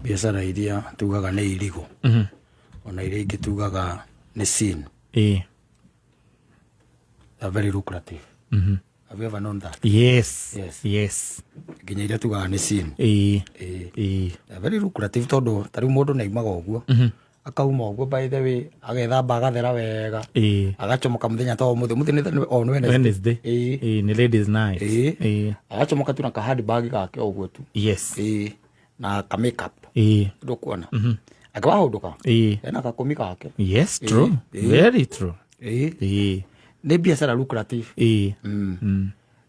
Biacara iria tugaga nĩ irigũ, ona iria ingĩ tugaga nĩ sin, are very lucrative. Have you ever known that? Yes. Yes. Yes. Nginya iria tugaga nĩ sin. Ĩĩ. Ĩĩ. They are very lucrative tondũ ta rĩu mũndũ nĩ aumaga ũguo, akauma ũguo, by the way, agethamba, agathera wega, agacomoka mũthenya ta ũmũthĩ, ũmũthĩ nĩ on Wednesday. Wednesday. Ĩĩ. Ĩĩ, nĩ ladies night. Ĩĩ. Agacomoka tu na ka handbag gake o ũguo tu. Ĩĩ, na ka makeup. Ndũkuona akĩwahũndũka ena gakũmi gake. Yes, true. Ĩĩ. Very true. Ĩĩ. Nĩ biacara lucrative.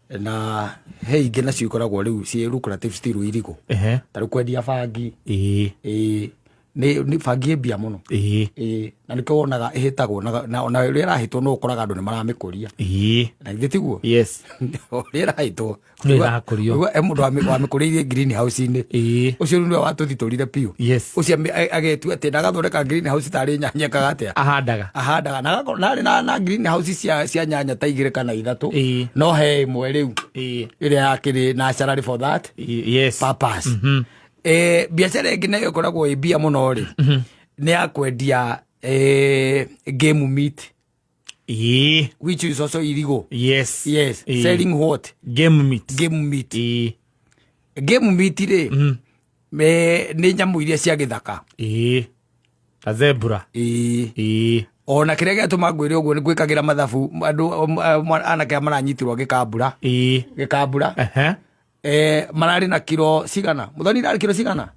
Na he ingĩ nacio ikoragwo rĩu ciĩ lucrative still irigũ, ta rĩu kwendia bangi. Ĩĩ, nĩ bangi ĩ mbia mũno. Ĩĩ, na nĩkĩo wonaga ĩhĩtagwo na ona ũrĩa ĩrahĩtwo no ũkoraga andũ nĩ maramĩkũria. Na githĩ tiguo? Yes. Ũrĩa ĩrahĩtwo. Nĩ ĩrakũrio. Ũguo, he mũndũ wamĩkũrĩirie green house-inĩ. Ũcio rĩu nĩwe watũthitũrire biũ. Ũcio agetua atĩ na agathondeka green house tarĩ nyanya ekaga atĩa? Ahandaga. Ahandaga na agakorwo na arĩ na green house cia nyanya ta igĩrĩ kana ithatũ. No he ĩmwe rĩu ĩrĩa yakĩrĩ naturally for that purpose. Biacara ĩngĩ nayo ĩkoragwo ĩ mbia mũno rĩ, nĩ ya kwendia game meat, which is also illegal. Yes. Selling what? Game meat. Game meat. Game meat rĩ, nĩ nyamũ iria cia gĩthaka. Ta zebra. Ĩĩ. Ona kĩrĩa gĩatũma ngwĩre ũguo nĩ gwĩkagĩra mathabu andũ, anake aya maranyitirwo gĩkambura. Gĩkambura. Mararĩ na kiro cigana, mũthoni? Irarĩ kiro cigana?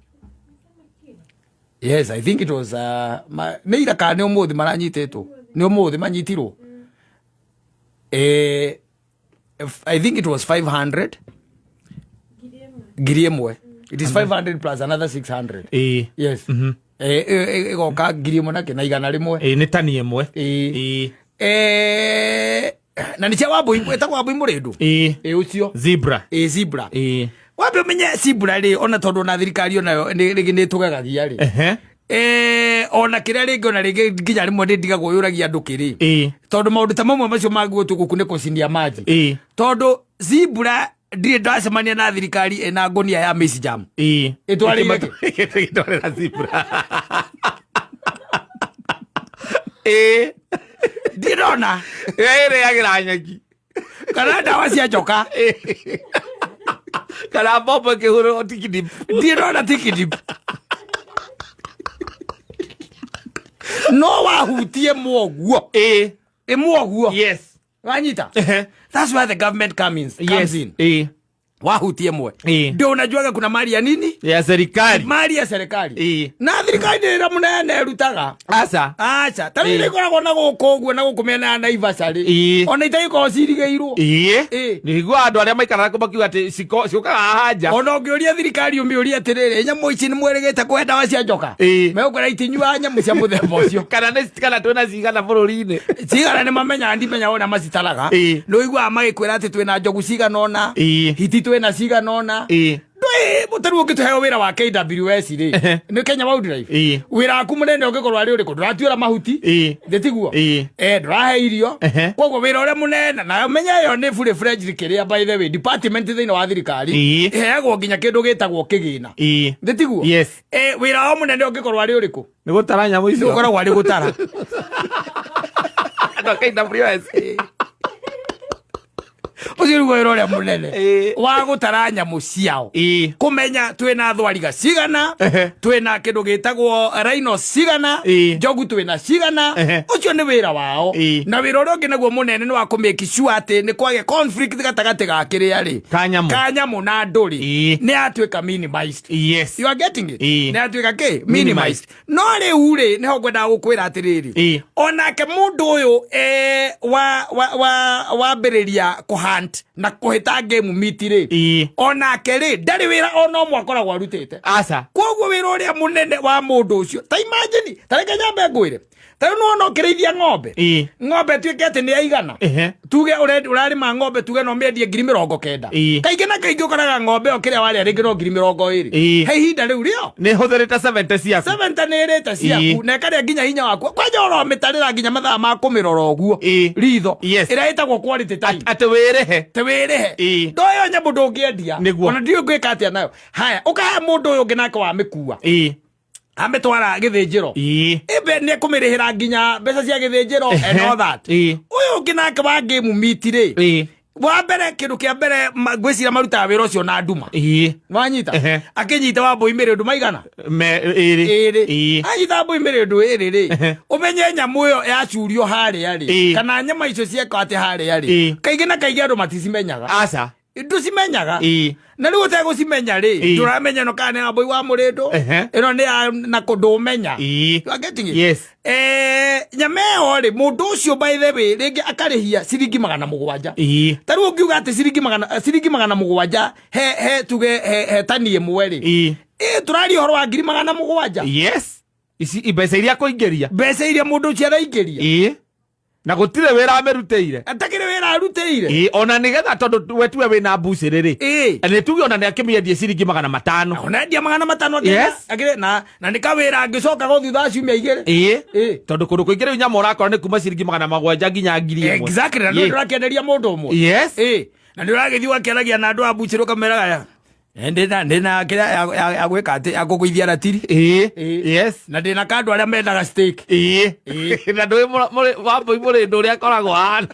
Yes, I think it was nĩ ira kana nĩ ũmũthĩ maranyitĩtwo, nĩ ũmũthĩ manyitirwo. I think it was 500, 1,000. It is 500 plus another 600. Yes. Ĩgoka 1,000 na kĩ na 100. Ĩĩ, nĩ tani 1. Ĩĩ. Na nĩ cia Wambũi, ĩtagwo Wambũi Mũrĩndũ. Ĩ ũcio. Zebra. Ĩ zebra. Wambe ũmenye zebra rĩ, ona tondũ ona thirikari onayo rĩngĩ nĩ ĩtũgegagia rĩ. Ona kĩrĩa rĩngĩ, ona rĩngĩ nginya rĩmwe nĩ ndigagwo yũragia andũ kĩrĩ, tondũ maũndũ ta mamwe macio maguo tu gũkũ nĩ kũcinia maji. Tondũ zebra ndirĩ ndacemania na thirikari ĩna ngũnia ya maize jam. Ĩtwarĩire kĩ? Ĩtwarĩra zebra. Ĩĩ. Ndirĩ ndona. Ĩrĩagĩra nyeki. Kana ndawa cia njoka. Kana mbombo ĩkĩhũrwo tikidip. Ndirĩ ndona tikidip, no wahutie mwoguo. Ĩmwoguo. Wanyita? That's where the government comes in. Wahutie mwe, ndio unajuaga kuna mali ya nini? Ya serikali. Mali ya serikali. Na thirikari nĩ wĩra mũnene ĩrutaga. Aca. Aca, ta rĩu ĩkoragwo na gũkũ ũguo na gũkũ mĩena ya Naivasha rĩ, ona itagĩkorwo cirigĩirwo. Nĩigua andũ arĩa maikaraga kũ makiuga atĩ ciũkaga haha nja. Ona ũngĩũria thirikari, ũmĩũrie atĩrĩrĩ, nyamũ ici nĩ mwĩrĩgĩte kũhe ndawa cia njoka, megũkwĩra itinyuaga nyamũ cia mũthemba ũcio. Kana twĩna cigana bũrũri-inĩ? Cigana nĩ mamenyaga, ndimenya ũrĩa macitaraga. Nĩ ũiguaga magĩkwĩra atĩ twĩna njogu cigana ũna, hiti twĩna cigana ũna. Ndũĩ tarĩu ũngĩtũheo wĩra wa KWS rĩ, nĩ Kenya Wildlife, wĩra waku mũnene ũngĩkorwo arĩ ũrĩkũ? Ndũratuĩra mahuti? Thĩ tiguo? Ndũrahe irio? Koguo wĩra ũrĩa mũnene, na ũmenye ĩyo nĩ fully fledged kĩrĩa, by the way, department thĩinĩ wa thirikari, ĩheagwo nginya kĩndũ gĩtagwo kĩgĩna. Thĩ tiguo? Yes. Wĩra wao mũnene ũngĩkorwo arĩ ũrĩkũ? Nĩ gũtara nyamũ icio. Ũkoragwo arĩ gũtara. Andũ a KWS. Ũcio nĩguo wĩra ũrĩa mũnene wa gũtara nyamũ ciao, kũmenya twĩna thwariga cigana, twĩna kĩndũ gĩtagwo rhino cigana, njogu twĩna cigana. Ũcio nĩ wĩra wao. Na wĩra ũrĩa ũngĩ naguo mũnene nĩ wa kũmake sure atĩ nĩ kwagĩa conflict gatagatĩ ga kĩrĩa rĩ, Ka nyamũ. Ka nyamũ na andũ rĩ, nĩ yatuĩka minimized. You are getting it? Nĩ yatuĩka kĩ? Minimized. No rĩu rĩ, nĩho ngwendaga gũkwĩra atĩrĩrĩ, onake mũndũ ũyũ wa wambĩrĩria kũhunt na kũhĩta game meat rĩ, onake rĩ, ndarĩ wĩra ona ũmwe akoragwo arutĩte. Aca. Koguo wĩra ũrĩa mũnene wa mũndũ ũcio, ta imagine, ta reke nyambe ngwĩre, ta rĩu nĩwona ũkĩrĩithia ng'ombe, ng'ombe ĩtuĩke atĩ nĩ yaigana, tuge ũrarĩma ng'ombe, tuge no mĩendie 90,000. Kaingĩ na kaingĩ ũkoraga ng'ombe ĩyo kĩrĩa warĩa rĩngĩ no 20,000. He ihinda rĩu rĩo Nĩ hũthĩrĩte 70 ciaku. 70 nĩ ĩrĩte ciaku, na ĩkarĩa nginya hinya waku, kwanja ũramĩtarĩra nginya mathaa ma kũmĩrora ũguo, ritho, ĩrĩa ĩtagwo quality time. Atĩ wĩrĩhe. Wĩrĩhe. Te wĩrĩhe. Ĩĩ. Ndoyo nyamũ ndũngĩendia. Nĩguo. Ona ndiũĩ ngwĩka atĩa nayo. Haya, ũkahe mũndũ ũyũ ũngĩ nake wamĩkua. Ĩĩ. Amĩtwara gĩthĩnjĩro. Ĩĩ. Ĩmbe nĩ ekũmĩrĩhĩra nginya mbeca cia gĩthĩnjĩro and all that. Ĩĩ. Ũyũ ũngĩ nake wa game meat rĩ. Ĩĩ. Wa mbere, kĩndũ kĩa mbere, ngwĩciria marutaga wĩra ũcio na nduma. Ĩĩ. Wanyita? Ehe. Akĩnyita wa mbũi mĩrĩndũ maigana? Me ĩrĩ. Ĩrĩ. Ĩĩ. Anyita mbũi mĩrĩndũ ĩrĩ rĩ, Ehe. ũmenye nyamũ ĩyo yacurio harĩa rĩ, Ĩĩ. kana nyama icio ciekwo atĩ harĩa rĩ, Ĩĩ. kaingĩ na kaingĩ andũ maticimenyaga. Aca. Ndũcimenyaga. Ĩĩ. Na rĩu ũtegũcimenya rĩ, Ĩĩ. ndũramenya ĩno kana nĩ ya mbũi wa mũrĩndũ, Ehe. ĩno nĩ ya na kũ ndũmenya. Ĩĩ. You are getting it? Yes. Nyama ĩyo rĩ, mũndũ ũcio by the way rĩngĩ akarĩhia ciringi 700. Ĩĩ. Ta rĩu ũngiuga atĩ ciringi 700 he tuge he tani ĩmwe rĩ, Ĩĩ. ĩ tũraria ũhoro wa 700,000. Yes. Ici mbeca iria kũingĩria. Mbeca iria mũndũ ũcio araingĩria. Ĩĩ. Na gũtirĩ wĩra amĩrutĩire. Atakĩrĩ wĩra arutĩire. Ĩĩ, ona nĩgetha tondũ we tuwe wĩna mbucĩrĩ rĩ. Ĩĩ. Nĩ tuge ona nĩ akĩmĩendie ciringi 500. Ona endia 500 Yes. akĩrĩ na nĩ kawĩra angĩcoka go thutha wa ciumia 2. Ĩĩ. Ĩĩ. Tondũ kũndũ kũingĩ rĩu nyama ũrakora nĩ kuma ciringi 700 nginya 1000. Exactly, na nĩ ndũrakĩenderia mũndũ ũmwe. Yes. Ĩĩ. Na nĩ ũragĩthiĩ ũgakĩaragia na andũ a mbucĩrĩ ũkameraga ya ndĩna kĩrĩa ya gwĩka atĩ ya kũgũithia ratiri. Ĩĩ. Ĩĩ. Yes. Na ndĩna kandũ arĩa mendaga steak. Ĩĩ. Ĩĩ. Na ndũĩ wambũi mũrĩndũ ũrĩa akoragwo ahana.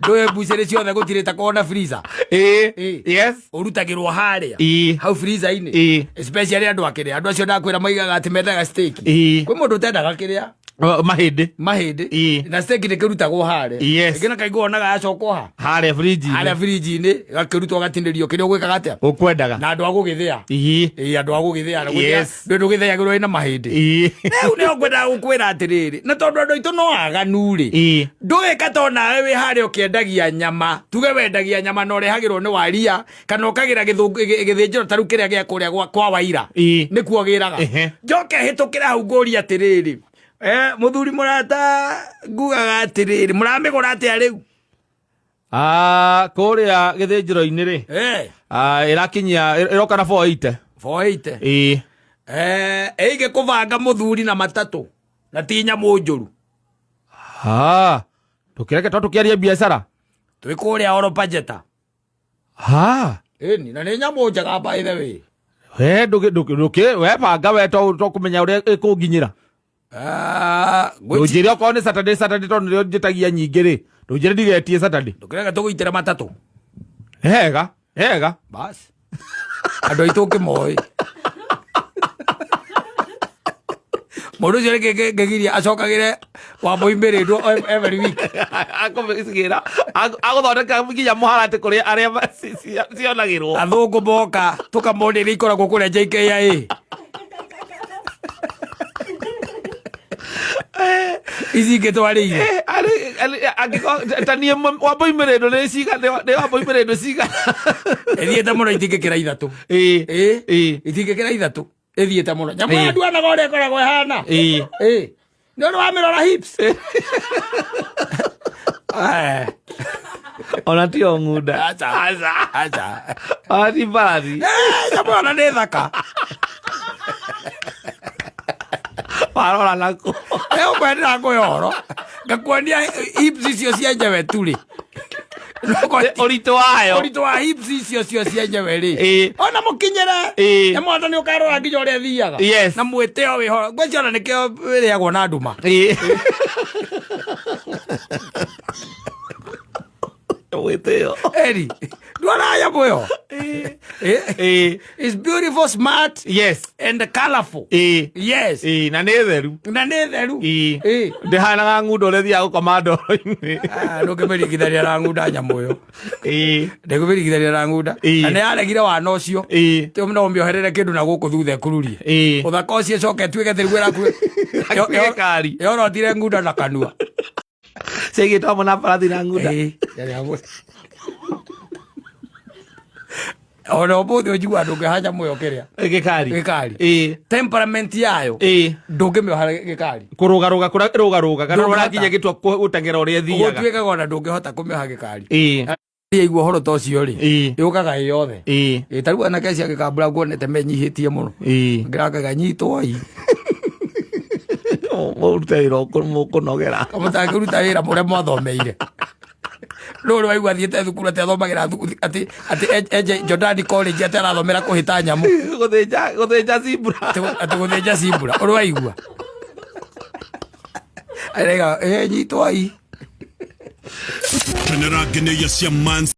Ndũĩ mbucĩrĩ ciothe gũtirĩ ta kona freezer. Ĩĩ. Ĩĩ. Yes. Ũrutagĩrwo harĩa. Ĩĩ. Hau freezer-inĩ. Ĩĩ. Especially andũ a kĩrĩa. Andũ acio ndakwĩra maigaga atĩ mendaga steak. Ĩĩ. Kwĩ mũndũ ũtendaga kĩrĩa? O, mahĩndĩ. Mahĩndĩ. Ĩĩ. Na steak nĩ kĩrutagwo harĩa. Yes. Ĩngĩ na kaingĩ wonaga yacokwo ha? Harĩa fridge-inĩ. Harĩa fridge-inĩ, gakĩrutwo gatinĩrio kĩrĩa ũgwĩkaga atĩa? Ũkwendaga. Na andũ a gũgĩthĩa. Ĩĩ. Ĩĩ, andũ a gũgĩthĩa. Yes. Ndũ ndũgĩthĩagĩrwo ĩna mahĩndĩ. Ĩĩ. Rĩu nĩho ngwendaga gũkwĩra atĩrĩrĩ, na tondũ andũ aitũ no aganu rĩ, Ĩĩ. ndũĩ ka nawe wĩ harĩa ũkĩendagia nyama, tuge wendagia nyama na ũrehagĩrwo nĩ waria kana ũkagĩra gĩthĩnjĩro ta rĩu kĩrĩa gĩa kũrĩa kwa Waira, Ĩĩ. nĩkuo gĩraga. Ehe. Njoke hĩtũkĩre hau ngũrie atĩrĩrĩ, mũthuri mũrata, ngugaga atĩrĩrĩ, mũramĩgũra atĩa rĩu? Ah, kũrĩa gĩthĩnjĩro-inĩ rĩ, ah, ĩrakinyia ĩroka na 480. 480. Ĩĩ. Ĩige kũbanga mũthuri na matatũ na ti nyamũ njũru. Ah, ndũkĩreke to tũkĩarie biacara. Twĩ kũrĩa oro Pajeta. Ah. Ĩni, na nĩ nyamũ njega by the way. We ndũkĩ we banga we to kũmenya ũrĩa ĩkũnginyĩra. Ah, Ndũnjĩre okorwo nĩ Saturday tondũ nĩrĩo njĩtagia nyingĩ rĩ. Ndũnjĩre ndigetie Saturday. Ndũkĩreke tũgũitĩre matatũ. Hega, hega. Bas. Andũ aitũ ũkĩmoĩ. Mũndũ ũcio rĩngĩ ngĩgiria acokagĩre wambũi mĩrĩndũ every week. Akũmĩcigĩra agũthondeka nginya mũharatĩ kũrĩa arĩa cionagĩrwo. Athũngũ moka tũkamonia iria ikoragwo kũrĩa JKIA. Ici ingĩ twarĩire. Angĩkorwo ta niĩ wambũi mĩrĩndũ nĩ cigana, nĩ wambũi mĩrĩndũ cigana? Ĩthiĩte mũno itingĩkĩra 3. Ĩĩ. Ĩĩ. Ĩĩ. Itingĩkĩra 3. Ĩthiĩte mũno. Nyamũ Ĩĩ. ĩyo nduonaga ũrĩa ĩkoragwo ĩhana. Ĩĩ. Ĩĩ. Nĩ ũndũ wa mĩrora hips. Ona tio ng'unda. Aca. Aca. Ona ti mbarathi. Nyamũ ĩyo ona nĩ thaka. Warora nakũ? Ũkwendera ngũhe ũhoro. Ngakuonia hips icio cienyewe tu rĩ. Ũritũ wayo. Ũritũ wa hips icio cio cienyewe rĩ. Ĩĩ. Ona mũkinyĩre. Ĩĩ. Nyamũ ona nĩ ũkarora nginya ũrĩa ĩthiaga. Yes. Na mwĩtĩo wĩho. Ngwĩciria ona nĩkĩo ĩrĩagwo na nduma. Ĩĩ. Mwĩtĩo. Eri. Nduona nyamũ ĩyo? Ĩĩ. Ĩĩ. It's beautiful, smart Yes. and colorful. Ĩĩ. Yes. Ĩĩ, na nĩ theru. Na nĩ theru. Ĩĩ. Ĩĩ. Ndĩhanaga ng'unda ũrĩa thiaga gũkoma ndoro-inĩ. Ah, ndũngĩmĩringithania na ng'unda nyamũ ĩyo. Ĩĩ. Ndĩngĩmĩringithania na ng'unda. Ĩĩ. Na nĩ yaregire wana ũcio. Ĩĩ. Tĩ no ũmĩoherere kĩndũ na gũkũ thutha ĩkururie. Ĩĩ. Ũthaka ũcio ĩcoke ĩtuĩke atĩ rĩu ĩraku- Gĩkari. Yorotire ng'unda na kanua. Ciaigĩtwo hamwe na mbarathi na ng'unda. Ĩĩ. Ona ũmũthĩ ũnjiguaga ndũngĩoha nyamũ ĩyo kĩrĩa. Gĩkari. Gĩkari. Ĩĩ. Temperament yayo. Ĩĩ. Ndũngĩmĩoha gĩkari. Kũrũgarũga kũrĩa ĩrũgarũgaga na Ndũngĩhota. ũrakinya gĩtua gũteng'era ũrĩa ĩthiaga. Gũtuĩkaga ona ndũngĩhota kũmĩoha gĩkari. Ĩĩ. Yaigua ũhoro ta ũcio rĩ, Ĩĩ. yũkaga ĩ yothe. Ĩĩ. Ĩ ta rĩu anake acio a gĩkambura nguonete menyihĩtie mũno. Ĩĩ. Ngĩrakaga nyitwo ĩ. Mũrute wĩra mũkũnogera. Mũtangĩruta wĩra mũrĩa mwathomeire. Rũrĩ waigua athiĩte thukuru atĩ athomagĩra atĩ atĩ Jordani College, atĩ arathomera kũhĩta nyamũ. Gũthĩnja zebra. Atĩ gũthĩnja zebra. Ũrĩ waigua arega nyitwai. Kenera ngeneia cia man.